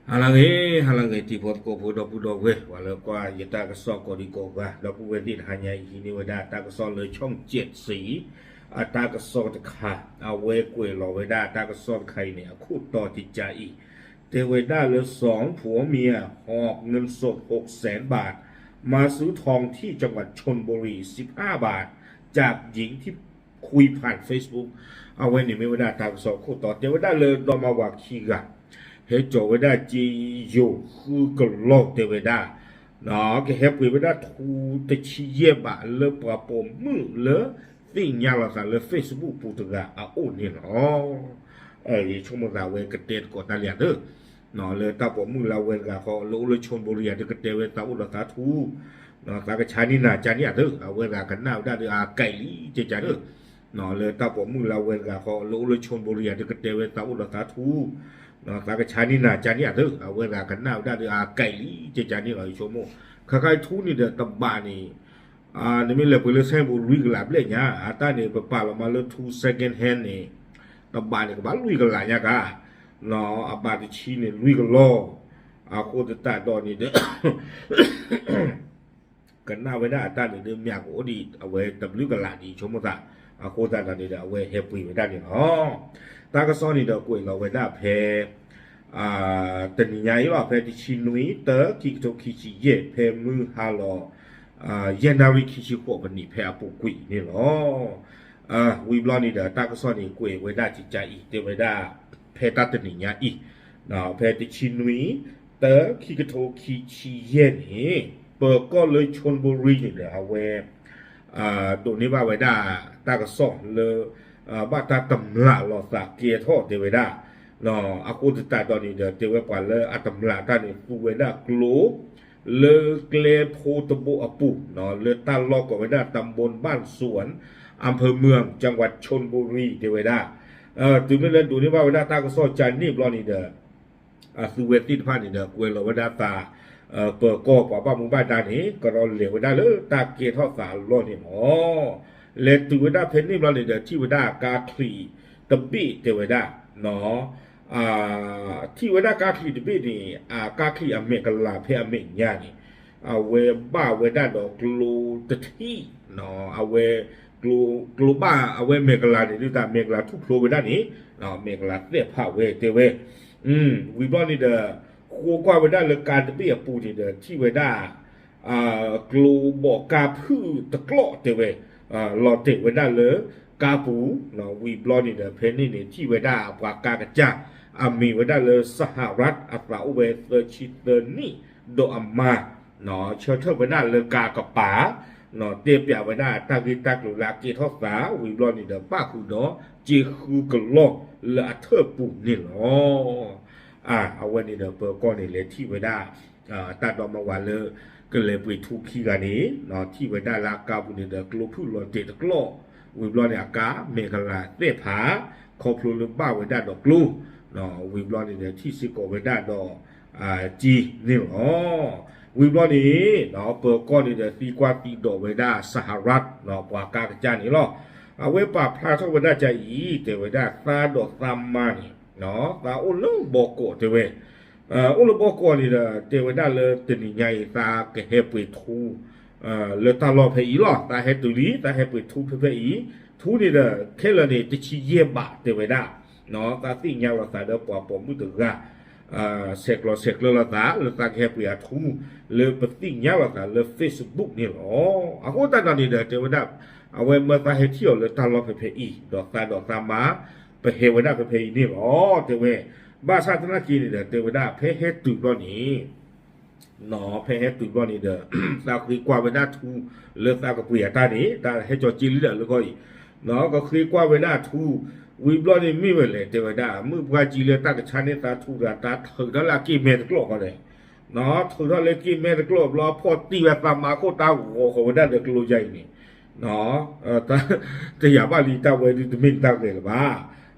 ဟါလၢအဂ့ၤ ဟါလၢအဂ့ၤ တံၤဖိသကိးဖိ ဒီပုၢ်ဒီဝဲၢ် ပှၤလၢကွၢ်ယတၢ်ကစီၣ်ကိးဒံကိးဂၤ ဒီပုၢ်ဝဲၢ်သ့ၣ်တဟါညါအံၤ ဟံးန့ၢ်ဝဲဒၣ်တၢ်ကစီၣ်လၢ ช่องเจ็ดสี အတၢ်ကစီၣ်တခါ အဝဲကွဲးလီၤဝဲဒၣ်တၢ်ကစီၣ်တခါအံၤန့ၣ် အခိၣ်တီတကးအံၤ တဲဝဲဒၣ်လၢ สองผัวเมียหอบเงินสดหกแสนบาท มาซื้อทองที่จังหวัดชลบุรี สิบห้าบาท จากหญิงที่คุยผ่านเฟซบุ๊ก အဝဲန့ၣ်မ့ၢ်ဝဲဒၣ်တၢ်ကစီၣ်ခိၣ်တီ တဲဝဲဒၣ်လၢဒီမါဝၤခံဂၤ ဟဲစိာ်ဝဲဒၣ်စ့ယိၤဃုကလီၢ်တဲဝဲဒၣ် ကဟဲပှ့ၤဝဲဒၣ်ထူတဆံယဲၢ်ဘးလၢပှၤပိာ်မုၣ်လၢသ့ၣ်ညါလီၤသးလၢ Facebook ပူၤတဂၤအအိၣ်န့ၣ်လီၤ. ယဆိကမိၣ်သးဝဲကတဲသကိးတၢ်လံဧါသၢ လၢတၢ်ပိာ်မုၣ်လၢအဝဲတဂၤဃီ လၢအိၣ်လၢ ชลบุรี အံၤ တကတဲဝဲသးအိၣ်ဒီးသးထူ သးကဆါန့ၢ်နၤကန့ၣ်ဧါသၢ အဝဲတဂၤကနၣ်ဝဲဒၣ်ဒီးအကဲလံကကန့ၣ် လၢတၢ်ပိာ်မုၣ်လၢအဝဲတဂၤဃီ လၢအိၣ်လၢ ชลบุรี အံၤ တကတဲဝဲသးအိၣ်ဒီးသးထူ သးကဆါန့ၢ်နၤကန့ၣ်ဧါသၢ အဝဲတဂၤကနၣ်ဝဲဒၣ်ဒီးအကဲလံကကန့ၣ်လီၤ ယဆိကမိၣ် ခါခါအံၤထူန့ၣ်ဒီးတဘးန့ၣ် နမ့ၢ်လဲၤပှ့ၤလၢ စဲဘူး လွံၢ်ကလးဘျဲၣ်ညါ အတၢ်န့ၣ် ပပာ်လီၤမးလၢထူ second hand န့ၣ် တဘးန့ၣ် ကဘၣ်လွံၢ်ကလးညါကါ အဘးတဆံန့ၣ် လွံၢ်ကလီၢ် အဃိသတးဒီးန့ၣ်ဒီး ကနၣ်ဝဲဒၣ်အတၢ်န့ၣ်ဒီး မၠးကအိၣ်ဒံး အဝဲတဘျုးကလးဒံး ဆိကမိၣ်သး အဃိသတးဒီးန့ၣ်ဒီး အဝဲဟဲပှ့ၤဝဲဒၣ်န့ၣ်လီၤ. တၢ်ကစီၣ်န့ၣ်ဒီးကွဲးလီၤဝဲဒၣ်ဖဲ တနံၤညါအံၤလီၤ ဖဲတဆံနွံ တၢ ခံကထိခံဆံယဲၢ် ဖဲမုၢ်ဟါလီၤ ယဲၢ်နၣ်ရံၣ်ခံဆံဃိးမံးနံး ဖဲအပူၤကွံာ်န့ၣ်လီၤ. ဝံၤဘျီန့ၣ်ဒီး တၢ်ကစီၣ်န့ၣ်ကွဲးဝဲဒၣ်ကကးအံၤ တဲဝဲဒၣ် ဖဲတၢ်တနံၤညါအံၤ ဖဲတဆံနွံ တၢ ခံကထိခံဆံယဲၢ်န့ၣ် ပၢၤကီၢ်လၢ ชลบุรี န့ၣ်ဒီး အဝဲ ဒိးန့ၢ်ဘၣ်ဝဲဒၣ်တၢ်ကစီၣ်လၢ ဘၣ်တၢ်တမျးလီၤသးကဲထီၣ်တဲဝဲဒၣ် အဃိသတးဒီးန့ၣ်ဒီး တဲဝဲပှၤလၢအတမျးတၢ်န့ၣ် သူဝဲဒၣ်ကျိ လၢကျဲဖိတဘိအပူၤ လၢတၢ်လီၢ်ကိးဝဲဒၣ် ตำบลบ้านสวน อำเภอเมือง จังหวัดชลบุรี တဲဝဲဒၣ် တုၤမ့ၢ်လၢဒိးန့ၢ်ဘၣ်ဝဲဒၣ်တၢ်ကစီၣ်ကန့ၣ်ဘျီန့ၣ်ဒီး အသုဝဲသ့ၣ်တဖၣ်န့ၣ်ဒီး ကွဲးလီၤဝဲဒၣ်သး ပၢၤကီၢ်ပှၤဘၣ်မူဘၣ်ဒါန့ၣ် ကဒီးလဲၤဝဲဒၣ်လၢတၢ်ကဲထီၣ်သးအလီၢ်န့ၣ်လီၤ. လဲၤတုၤဝဲဒၣ်ဖဲန့ၣ်ဘျီန့ၣ်ဒီး ထံၣ်ဝဲဒၣ်ကါချံးတဘ့ၣ်တဲဝဲဒၣ် ထံၣ်ဝဲဒၣ်ကါချံးတဘ့ၣ်န့ၣ် အကါချံးအမဲာ်ကလၤဖဲအမဲာ်ညါန့ၣ် အဝဲဘၣ်ဝဲဒၣ်ဒီးကျိတထံၣ် အဝဲ ကျိဘၣ်အဝဲမဲာ်ကလၤန့ၣ် ဒ်သိးမဲာ်ကလၤထူၣ်ဖျိဝဲဒၣ်န့ၣ် မဲာ်ကလၤသဲၣ်ဖးဝဲတဲဝဲ ဝံၤဘျီန့ၣ်ဒီး ဃိကွၢ်ဝဲဒၣ်လၢကါတဘ့ၣ်အပူၤန့ၣ်ဒီး ထံၣ်ဝဲဒၣ် ကျိဘီးကါဖုၣ်တကျီၢ်တဲဝဲ လီၤတဲာ်ဝဲဒၣ်လၢကါပူၤ ဝံၤဘျီန့ၣ်ဒီး ဖဲန့ၣ်န့ၣ် ထံၣ်ဝဲဒၣ်ပှၤကါကစၢ် အမံၤဝဲဒၣ်လၢ สหรัฐ အသးအိၣ်ဝဲသၢဆံသၢနံၣ် ဒီးအမါ ဆၢထၢၣ်ဝဲဒၣ်လၢကါကပၤ တဲပျးဝဲဒၣ်တၢ်ဂ့ၢ်တၢ်ကျိၤလၢအကဲထီၣ်သး ဝံၤဘျီန့ၣ်ဒီး ဘၣ်ဃုာ်ဒီးစ့ဃုကလီၢ်လၢအထၢၣ်ပူၤန့ၣ်လီၤ. အဝဲန့ၣ်ဒီးပၢၤကီၢ်န့ၣ်လဲၤထံၣ်ဝဲဒၣ် တၢ်ဒီမါဝၤလၢ ကလဲၤပှ့ၤထူခံဂၤန့ၣ် ထံၣ်ဝဲဒၣ်လၢအကါပူၤန့ၣ်ဒီး ကျိဖုၣ်လီၤတဲာ်တကျီၢ် ဝံၤဘျီန့ၣ် အကါမဲာ်ကလၤသဲၣ်ဖး ခီဖျိလၢဘၣ်ဝဲဒၣ်ဒီးကျိ ဝံၤဘျီန့ၣ်ဒီးထံၣ်စ့ၢ်ကီးဝဲဒၣ်ဒီး က့န့ၣ်လီၤ. ဝံၤဘျီန့ၣ် ပၢၤကီၢ်န့ၣ်ဒီးသံကွၢ်သံဒိးဝဲဒၣ် สหรัฐ ပှၤကါကစၢ်န့ၣ်လီၤ. အဝဲပာ်ဖျါထီၣ်ဝဲဒၣ်ကါအံၤ တဲဝဲဒၣ်သးဒီးသးမါန့ၣ် သးအိၣ်လၢဘီကီးတဲဝဲ အိၣ်လၢဘီကီးန့ၣ်ဒီး တဲဝဲဒၣ်လၢတနံၤညါအံၤ သးကဟဲပှ့ၤထူ လၢတၢ်လီၢ်ဖဲအံၤလီၤ. သးဟဲတုၤလံ သးဟဲပှ့ၤထူဖဲဖဲအံၤ ထူန့ၣ်ဒီး ခဲလၢာ်န့ၣ် တဆံယဲၢ်ဘးတဲဝဲဒၣ် သးသ့ၣ်ညါလီၤသးဒီးပှၤပိာ်မုၣ်တဂၤ ဆဲးကျိးဆဲးကျၢလိာ်သး လၢသးကဟဲပှ့ၤအထူ လၢပသ့ၣ်ညါလိာ်သးလၢ Facebook န့ၣ်လီၤ. အဃိသတးဒီးန့ၣ်ဒီး တဲဝဲဒၣ် အဝဲမၢသးဟဲထံၣ်အီၤလၢတၢ်လီၢ်ဖဲဖဲအံၤ ဒီးသးဒီးသးမါ ပဟဲဝဲဒၣ်ဖဲဖဲအံၤန့ၣ်လီၤ တဲဝဲ. ဘၣ်ဆၣ်သနာ်က့န့ၣ်ဒီး တဲဝဲဒၣ်ဖဲဟဲတုၤဘျီန့ၣ် ဖဲဟဲတုၤဘျီန့ၣ်ဒီး သးဃ့ကွၢ်ဝဲဒၣ်ထူ လၢသးကပှ့ၤအတၢ်န့ၣ် တၢ်ဟဲကၠီၤက့လံဒီးလၢဂီၢ်အံၤ ကဃ့ကွၢ်ဝဲဒၣ်ထူ ဝံၤဘျီန့ၣ်မ့ၢ်ဝဲလဲၣ် တဲဝဲဒၣ် မုၢ်ပှၢ်ကံလၢတၢ်ကဆါန့ၢ်သးထူတဂၤ တၢ်ထုးထီၣ်လၢအက့ၢ်မဲတကျီၢ်ဃီဒီး ထုးထီၣ်လၢက့ၢ်မဲတကျီၢ်ဘျီ ဖီၣ်တံၢ်ဝဲသးမါခိၣ် တၢ်ဂီၤဃီၤဝဲဒၣ်ဒီးကျိယါအံၤန့ၣ် တယာ်ဘၣ်လံ တၢ်ဝဲဒုးတမ့ၢ်တၢ်ဂဲၤလၢၤဘၣ်.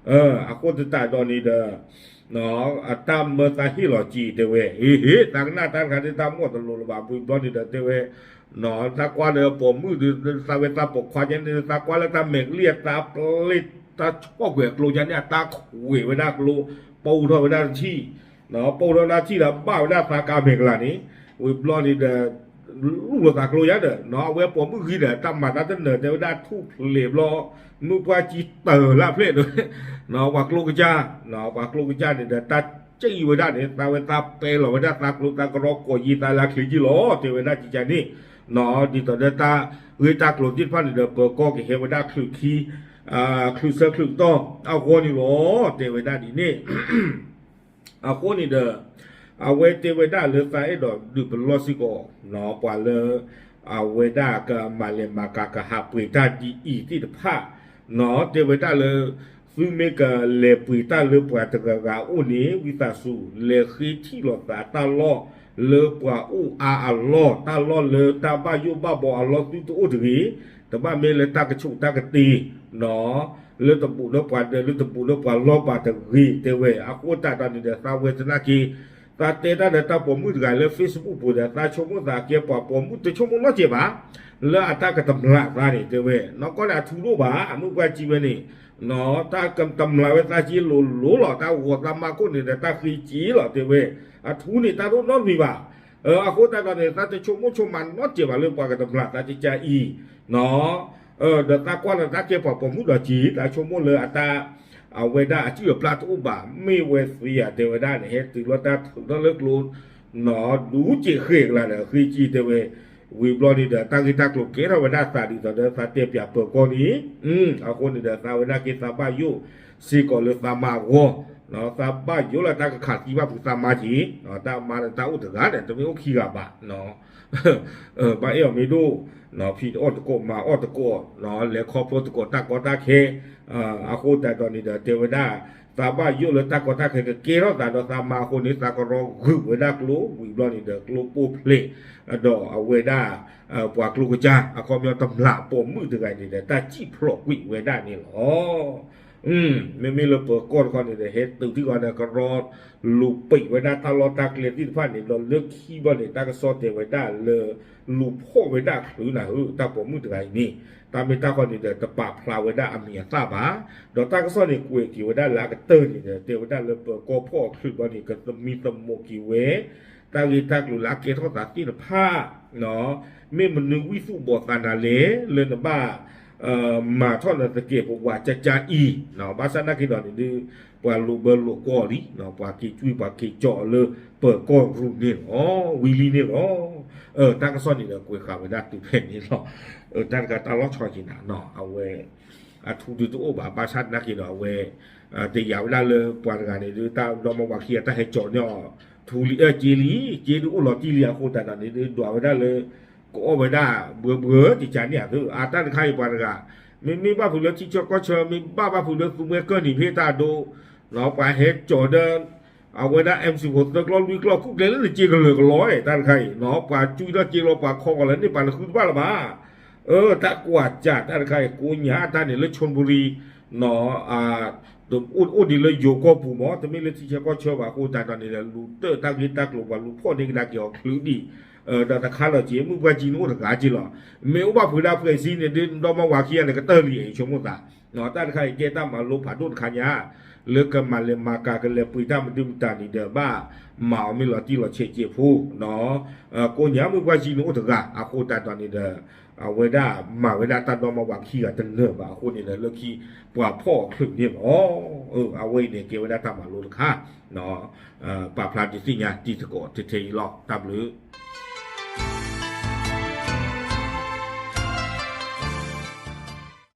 အဃိသတးဒီးန့ၣ်ဒီး အတၢ်မၢသးဟ့ၣ်လီၤက့ၤတဲဝဲ ဟ့ၣ်ဟ့ၣ် သးကနၣ်တၢ်တခါဒ်တၢ်မိၣ်တလိၤလၢၤဘၣ် ဝံၤဘျီန့ၣ်ဒီးတဲဝဲ သးကွၢ်လၢပိာ်မုၣ်ဒီး သးဝဲသးပိာ်ခွါယါန့ၣ် သးကွၢ်လၢတၢ်မဲာ်ကလံၣ်အတၢ်ပျ့ တၢ်ဆီၣ်ကွံာ်အကျိယါန့ၣ် အတၢ်ခွဲးဝဲဒၣ်ကျိ ပူထီၣ်ဝဲဒၣ်တထံၣ် ပိၢ်ထီၣ်တၢ်ထံၣ်ဒီးဘၣ်ဝဲဒၣ်သးကါမဲာ်ကလၤန့ၣ်, ဝံၤဘျီန့ၣ်ဒီး လူၢ်လိာ်သးကျိယါဒီး အဝဲပိာ်မုၣ်ဂံၤဒီး တၢ်မၤတၢ်တနၢၤတဲဝဲဒၣ်ထူၣ်ဖျဲးဘျီ, မုၢ်ပှၢ်ကံတၢၢ်လၢဖျဲၣ်ဒီး ပှၤကျိကစၢ်, ပှၤကျိကစၢ်န့ၣ်ဒီး တၢ်ကံဝဲဒၣ်န့ၣ် သးဝဲသးပဲလီၤဝဲဒၣ်သးကျိသးကရီကိးယံာ်သးလၢအချ့ကံလီၤ တဲဝဲဒၣ်ကကန့ၣ်, ဒ်သိးဒီးတၢ်ဂ့ၢ်တၢ်ကျိၤသ့ၣ်တဖၣ်န့ၣ်ဒီး ပၢၤကီၢ်ကဟဲဝဲဒၣ်ချုးခံ ချုးဆၢချုးကတီၢ်အဂီၢ်န့ၣ်လီၤ တဲဝဲဒၣ်ဒ်န့ၣ် အဃိန့ၣ်ဒီး အဝဲတဲဝဲဒၣ်လၢသးအဲၣ်ဒိးဒုးပလီၢ်စ့ၢ်ကီး ပှၤလၢ အဝဲဒၣ်ကမၤလဲၤမၤကၤကဟးပှ့ၤတၢ်ဒ်အံၤသ့ၣ်တဖၣ် တဲဝဲဒၣ်လၢ သုမ့ၢ်ကလဲၤပှ့ၤတၢ်လၢပှၤတဂၤဂၤအအိၣ်န့ၣ် ဝံသးစူၤ လဲၤဃ့ထံၣ်လိာ်သးတၢ်လီၢ်လၢပှၤအိၣ်အါအလီၢ် တၢ်လီၢ်လၢတၢ်ဘၣ်ယိၣ်ဘၣ်ဘီအလီၢ်သုတအိၣ်တဂ့ၤ, တဘၣ်မ့ၢ်လၢတၢ်ကဆူးတၢ်ကတ့ၤ လၢတဘူးလၢပှၤဒၢး လၢတဘူးလၢပှၤလီၢ်ဘၣ်တဂ့ၤ တဲဝဲ. အဃိသတးဒီးန့ၣ်ဒီး သးဝဲသနာ်က့ သးတဲတၢ်ဒီးတၢ်ပိာ်မုၣ်တဂၤလၢ Facebook ပူၤဒီး သးဆိကမိၣ်သးကဲပှၤပိာ်မုၣ်တဆိကမိၣ်နီတစဲးဘၣ် လၢအတၢ်ကတမျၢ်သးန့ၣ် တဲဝဲ. နီၢ်ကီၢ်န့ၣ်အထူဒိၣ်ဘၣ် အမုၢ်ပှၢ်ကံဝဲန့ၣ် တၢ်ကတမျၢ်ဝဲသးက့လိၤလိၤလီၤ တၢ်ဂီၤသးမါခိၣ်န့ၣ်ဒီး တၢ်ဃ့က့လီၤ တဲဝဲ. အထူန့ၣ်တၢ်တအိၣ်နီတမံၤဘၣ်. အဃိသတးဒီးန့ၣ် သးတဆိကမိၣ်ဆိကမးနီတစဲးဘၣ်လၢပှၤကတမျၢ်သးကကါအံၤ ဒီးသးကွၢ်လၢတၢ်ကဲပှၤပိာ်မုၣ်ဒီးက့ သးဆိကမိၣ်လၢအတၢ် အဝဲဒၣ်အစုၣ်အပျၢ်တအိၣ်ဘၣ် မ့ၢ်ဝဲသ့ဧါ တဲဝဲဒၣ်န့ၣ် ဟဲတုၤလီၤတၢ်ထုးထီၣ်လၢကျိ ဒူက့ဃဲၤကလါဒီး ဃ့က့တဲဝဲ. ဝံၤဘျီန့ၣ်ဒီး တၢ်ဂ့ၢ်တၢ်ကျိၤကဲထီၣ်ဝဲဒၣ်သးဒ်သိးဒီးသးတဲပၠးပၢၤကီၢ်န့ၣ် အဃိန့ၣ်ဒီး သးဝဲဒၣ်က့သးဘၣ်ယိၣ်စ့ၢ်ကီးလၢသးမါအဂီၢ် သးဘၣ်ယိၣ်လၢတၢ်ကခးသံဘၣ်ဖုးသးမါက့ တၢ်မါဒီးတၢ်အိၣ်တဂၤဒီး တမ့ၢ်အိၣ်ခံဂၤဘၣ် ဘၣ်အဲၣ်အီၤမ့ၢ်ဒိၣ် ဖံးအီၣ်တကိးမၤအီၣ်တကိး လဲၤခီဖျိတကိးတၢ်ကီတၢ်ခဲ အဃိသတးဒီးန့ၣ်ဒီး တဲဝဲဒၣ် သးဘၣ်ယိၣ်လၢတၢ်ကီတၢ်ခဲကကဲထီၣ်သးဒီးသးမါအဃိန့ၣ် သးကရီဂုာ်ဝဲဒၣ်ကျိ ဝံၤဘျီန့ၣ်ဒီး ကျိပိၢ်ဖျဲး ဒီးအဝဲဒၣ် ပှၤကျိကစၢ် အခီပညီတမျၢ်ပိာ်မုၣ်တဂၤန့ၣ်ဒီး တၢ်စံၣ်ဖျိးကွံာ်ဝဲဒၣ်န့ၣ်လီၤ. မ့မ့ၢ်လၢပၢၤကီၢ်တခီန့ၣ်ဒီး ဟဲတုၤထံၣ်ဃီဒီး ကရီလူၤပိတ်ဝဲဒၣ်တၢ်လီၢ်တၢ်ကျဲသ့ၣ်တဖၣ်န့ၣ် ဒီးလၢခံဘျီန့ၣ် တၢ်ကစီၣ်တဲဝဲဒၣ်လၢ လူၤဖီၣ်ဝဲဒၣ်ချုးနၤဧၢ တၢ်ပိာ်မုၣ်တဂၤအံၤန့ၣ် တၢ်မ့ၢ်တၢ်ဃီန့ၣ်ဒီး တပာ်ဖျါဝဲဒၣ်အမံၤအသၣ်ဘၣ်. ဒီးတၢ်ကစီၣ်န့ၣ် ကွဲးက့ၤဝဲဒၣ်လၢအကတၢၢ်န့ၣ်ဒီး တဲဝဲဒၣ်လၢပၢၤကီၢ်ဖီၣ်အချုးဘျီန့ၣ် ကသမံသမိးက့ၤဝဲ တၢ်ဂ့ၢ်တၢ်ကျိၤလၢအကဲထီၣ်သးသ့ၣ်တဖၣ် မ့ၢ်မနုၤဝံသူၣ်ဘီၣ်သးနၤလဲၣ် လၢနဘၣ် မၤထီၣ်နသကဲးပဝးကကါအံၤ ဘၣ်ဆၣ်နာ်က့ဒီးန့ၣ်ဒုး ပှၤလိာ်ဘၢလိာ်ကွီၢ်လံ ပှၤက့ၤကွံပှၤက့ၤကၠီလၢပၢၤကီၢ်ရူၢ်န့ၣ်လီၤ ဝံၤလံန့ၣ်လီၤ. တၢ်ကစီၣ်န့ၣ်ဒီးကွဲးဃာ်ဝဲဒၣ်တုၤဖဲန့ၣ်လီၤ. တၢ်တခါတၢ်လီၤဆီက့ၤနၤ အဝဲ အထူဒုးတအိၣ်ဘၣ် ဘၣ်ဆၣ်နာ်က့ဒီးအဝဲ တယာ်ဝဲဒၣ်လၢပှၤတဂၤန့ၣ်ဒုး တၢ်ဒီမါဝၤခံဂၤတၢ်ဟဲကၠီန့ၢ်အီၤ ထူလံ အက့လံ က့ဒုးအိၣ်လီၤတံၢ်လံအဃိသတးဒီးန့ၣ်ဒုး ဒွးဝဲဒၣ်လၢ ကအီၣ်ဝဲဒၣ်ဘှၢဘှၢတကးန့ၣ်ဧါ အတၢ်တခါအံၤပှၤတဂၤ မ့မ့ၢ်ဘၣ်ဖုးလၢထံဆၢကီၢ်ဆၢ မ့ၢ်ဘၣ်ဘၣ်ဖုးလၢသူမွဲကၢၢ်နံၤဖဲတၢ်အဒိ ပှၤဟဲကၠီဒီး အဝဲဒၣ် M sixty-four သၢကျီလွံၢ်ကျီ ကူၣ်ကျဲလၢနစ့ကလၢာ်ကလီ တၢ်တခါအံၤ ပှၤကွံထီၣ်စ့လီၤပှၤခီဂီၤလၢန့ၣ် ပှၤနဃုတဘၣ်လၢၤဘၣ်. တၢ်ကွၢ်စၢ်တၢ်တခါအံၤ ကိးညါတၢ်န့ၣ်လၢ ချွန်ဘူရီ အိၣ်ဒံးလၢယိၤကီၢ်ပူၤမး တမ့ၢ်လၢထံဆၢကီၢ်ဆၢဘၣ်အဃိသတးဒီးန့ၣ်ဒီး လူၤတၢၣ်တၢ်ဂ့ၢ်တၢ်ကျိၤပှၤလူၤဖီၣ်န့ၢ်ကဒါက့ၤအီၤချုးဒံး ဒီးတခါလီၤက့ၤ မုၢ်ပှၢ်ကံန့ၣ်အိၣ်တဂၤက့လီၤ. မ့ၢ်အိၣ်ဘၣ်ဖုးဒၣ်ဖှဲးစံန့ၣ်ဒုး ဒီမါဝၤခံဂၤန့ၣ် ကတၢၢ်လံအံၤဆိကမိၣ်သး တၢ်တခါအံၤကဲတၢ်မၤလိဖးဒိၣ်တခါညါ လၢကမၤလဲၤမၤကၤကလဲၤပှ့ၤတၢ်မနုၤမတၤန့ၣ်ဒီး ဘၣ်မၤအီၤမ့ၢ်လီၤတံၢ်လီၤဆဲးစဲးဖိ ကိးညါမုၢ်ပှၢ်ကံန့ၣ်အိၣ်တဂၤ အဃိသတးဒီးန့ၣ်ဒီး အဝဲဒၣ်မၤဝဲဒၣ်တၢ်ဒီမါဝၤခံဂၤတနၢၤဘၣ်အဃိန့ၣ်ဒီး လၢခံပှၤဖီၣ်အီၤချုးန့ၣ်လီၤ. အဝဲအံၤန့ၣ် ကဲဝဲဒၣ်တၢ်မၤလိတခါ ပာ်ဖျါဒုးသ့ၣ်ညါတံၤသကိးထဲထဲအံၤလီၤ. တၢ်ဘျုး